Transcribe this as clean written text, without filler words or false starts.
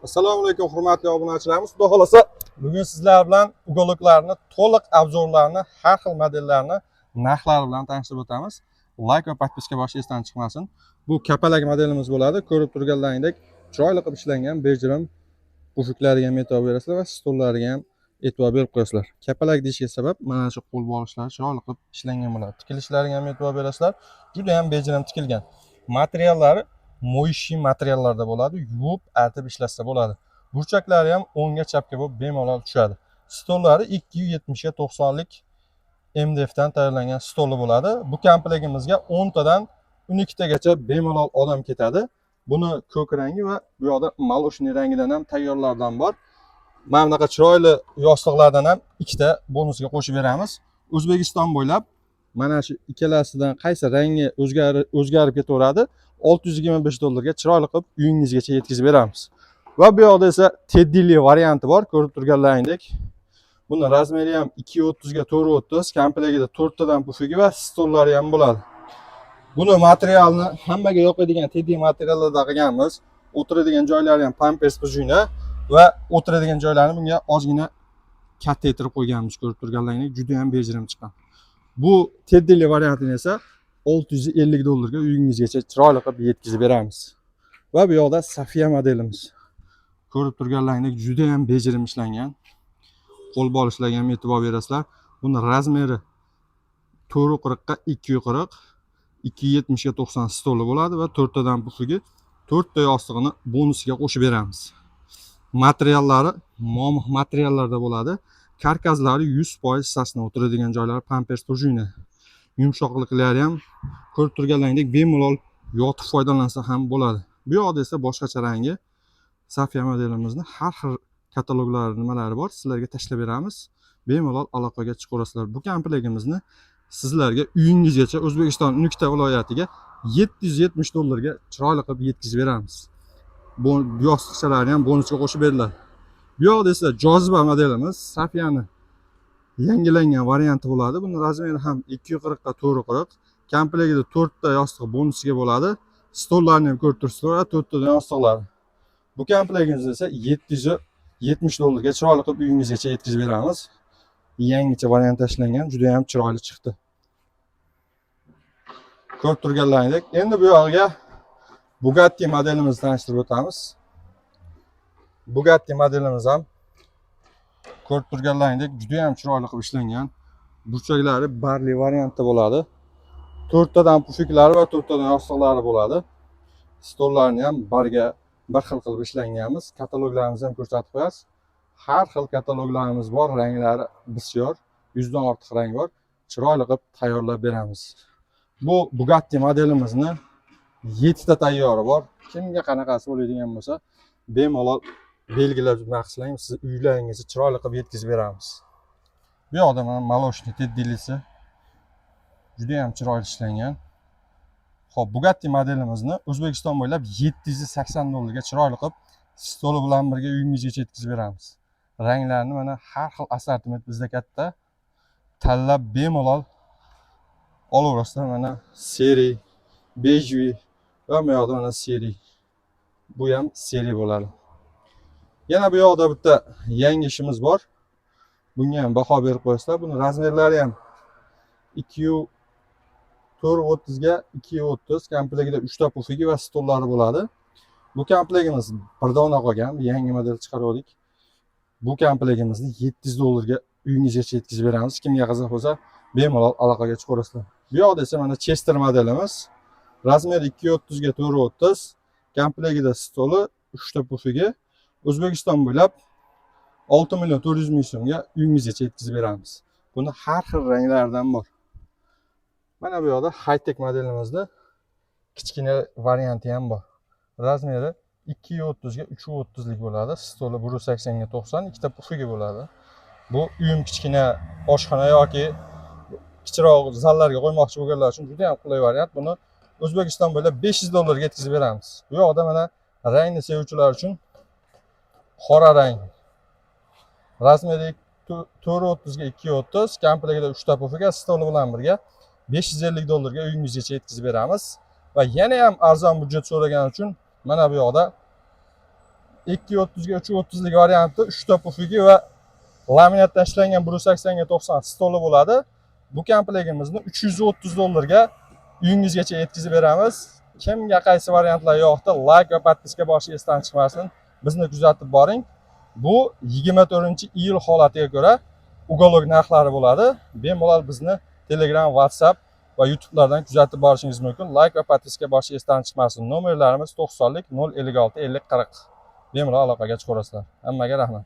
Assalomu alaykum, hurmatli obunachilarimiz. Xudo xohlasa, bugun sizlar bilan уголок larni to'liq обзор larini, har xil modellarni narxlari bilan tanishtirib o'tamiz. Layk va подписка bosish esdan chiqmasin. Bu kapalak modelimiz bo'ladi. Ko'rib turganlaringdek, chiroyli qilib ishlangan, bejirim pufiklariga ham e'tibor berasizlar va stollariga ham e'tibor berib qo'yasizlar. Kapalak deyishga sabab mana shu qo'l bolishlari chiroyli qilib ishlangan bo'ladi. Tikilishlariga ham e'tibor berasizlar. Juda ham bejirim tikilgan. Materiallari моющий materiallarda bo'ladi, yuvib, artib ishlatsa bo'ladi. Burchaklari ham o'ngga, chapga bo'lib bemalol tushadi. Stollari 270 ga 90 lik MDF dan tayyorlangan stoli bo'ladi. Bu komplektimizga 10 tadan 12 tagacha bemalol odam ketadi. Buni ko'k rangi va bu yoqda молочный rangidan ham tayyorlardan bor. Mana bunaqa chiroyli yostiqlardan ham ikkita bonusga qo'shib beramiz. O'zbekiston bo'ylab mana shu ikkalasidan qaysi rangi o'zgarib ketaveradi. 625 dollarga chiroyli qilib uyingizgacha yetkazib beramiz. Va bu yoqda esa Teddili varianti bor, ko'rib turganlaringdek. Buni размер i ham 2.30 ga 4.30, komplektida 4 tadan pufigi va stollari ham bo'ladi. Buni materialni hammaga yoqadigan Teddy materiallarda qilganmiz. O'tiradigan joylari ham pampers пружина va o'tiradigan joylarini bunga ozgina kattaytirib qo'yganmiz, ko'rib turganlaringdek juda ham bejirim chiqqan. Bu Teddili variantini esa 650 dollarga uyingizgacha chiroyli qilib yetkazib beramiz. Va bu yoqda Safiya modelimiz. Ko'rib turganlaringdek, juda ham bejirim ishlangan. Qo'l bolishlarga ham e'tibor berasizlar. Buni размер i 4.40 ga 2.40, 2.70 ga 90 stoli bo'ladi va to'rttadan pufigi, to'rtta yostig'ini bonusiga qo'shib beramiz. Materiallari momiq materiallarda bo'ladi. Karkazlari 100% сосна, o'tiradigan joylari pampers пружина. Yumshoqliklari ham ko'rib turganlaringdek, bemalol yotib foydalansa ham bo'ladi. Bu yoqda esa boshqacha rangi. Safiya modelimizni har xil kataloglari, nimalari bor, sizlarga tashlab beramiz. Bemalol aloqaga chiqaverasizlar. Bu komplektimizni sizlarga uyingizgacha O'zbekiston 12 ta viloyatiga 770 dollarga chiroyli qilib yetkazib beramiz. Bu yostiqchalarni ham bonusga qo'shib beriladi. Bu yoqda esa Joziba modelimiz, Safiyani yangilangan varianti bo'ladi. Buni размер i ham 240 ga 440, komplektida 4 ta yostiq bonusiga bo'ladi. Stollarni ham ko'rib turibsizlar, to'rttadan yostiqlari. Bu komplektimizni esa 770 dollarga chiroyli qilib uyingizgacha yetkazib beramiz. Yangicha variant tashlangan, juda ham chiroyli chiqdi. Ko'rib turganlaringdek, endi bu yog'iga Bugatti modelimizni tanishtirib o'tamiz. Bugatti modelimiz ham ko'rib turganlaringdek, juda ham chiroyli qilib ishlangan. Burchaklari barli variantda bo'ladi. To'rttadan pufiklari va to'rttadan yostiqlari bo'ladi. Stollarni ham barga bir xil qilib ishlanganmiz. Kataloglarimizni ham ko'rsatib qo'yasiz. Har xil kataloglarimiz bor, ranglari bisyor, 100 dan ortiq rang bor. Chiroyli qilib tayyorlab beramiz. Bu Bugatti modelimizni 7 ta tayyori bor. Kimga qanaqasi bo'ladigan bo'lsa, bemalol belgilab nima qilsang, siz uylaringizga chiroyli qilib yetkazib beramiz. Bu yoqda mana молочный Teddilisi juda ham chiroyli ishlangan. Xo'p, Bugatti modelimizni O'zbekiston bo'ylab 780 dollarga chiroyli qilib stoli bilan birga uyingizgacha yetkazib beramiz. Ranglarni mana har xil assortiment bizda katta. Tanlab bemalol olaverasizlar. Mana серый, бежевый va bu yoqda mana серый. Bu ham серый bo'ladi. Yana bu yoqda bitta yangi ishimiz bor. Bunga ham baho berib qo'yasizlar. Buni размер lari ham 2 4.30 ga 2.30, komplektida 3 ta pufigi va stollari bo'ladi. Bu komplektimiz bir dona qolgan, yangi model chiqargandik. Bu komplektimizni 700 dollarga uyingizgacha yetkazib beramiz. Kimga qiziq bo'lsa, bemalol aloqaga chiqaverasizlar. Bu yoqda esa mana Chester modelimiz. Размер i 2.30 ga 4.30, komplektida stoli, 3 ta pufigi. O'zbekiston bo'ylab 6 million 400 ming so'mga uyingizgacha yetkazib beramiz. Buni har xil ranglaridan bor. Mana bu yoqda high-tech modelimizda kichkina varianti ham bor. Размер i 2.30 ga 3.30 lik bo'ladi. Stoli 180 ga 90, ikkita pufigi bo'ladi. Bu uyim kichkina oshxona yoki kichikroq zallarga qo'ymoqchi bo'lganlar uchun juda ham qulay variant. Buni O'zbekiston bo'ylab 500 dollarga yetkazib beramiz. Bu yoqda mana rangni sevuvchilar uchun qora rang. Размер i 4.30 ga 2.30, komplektida 3 ta pufiga, stoli bilan birga 550 dollarga uyingizgacha yetkazib beramiz. Va yana ham arzon byudjet so'ragan uchun mana bu yoqda 2,30 ga 3,30 lik varianti, 3 ta pufigi va laminatdan ishlangan 180 ga 90 stoli bo'ladi. Bu komplektimizni 330 dollarga uyingizgacha yetkazib beramiz. Kimga qaysi variantlar yoqdi, layk va подписка bosish esdan chiqmasin. Bizni kuzatib boring. Bu 24 iyul holatiga ko'ra уголок narxlari bo'ladi. Bemalol bizni Telegram, WhatsApp va YouTube'lardan kuzatib borishingiz mumkin. Layk va подписка bosish esdan chiqmasin. Nomerlarimiz 90lik 056 50 40. Bemalol aloqaga chiqaverasizlar. Hammaga rahmat.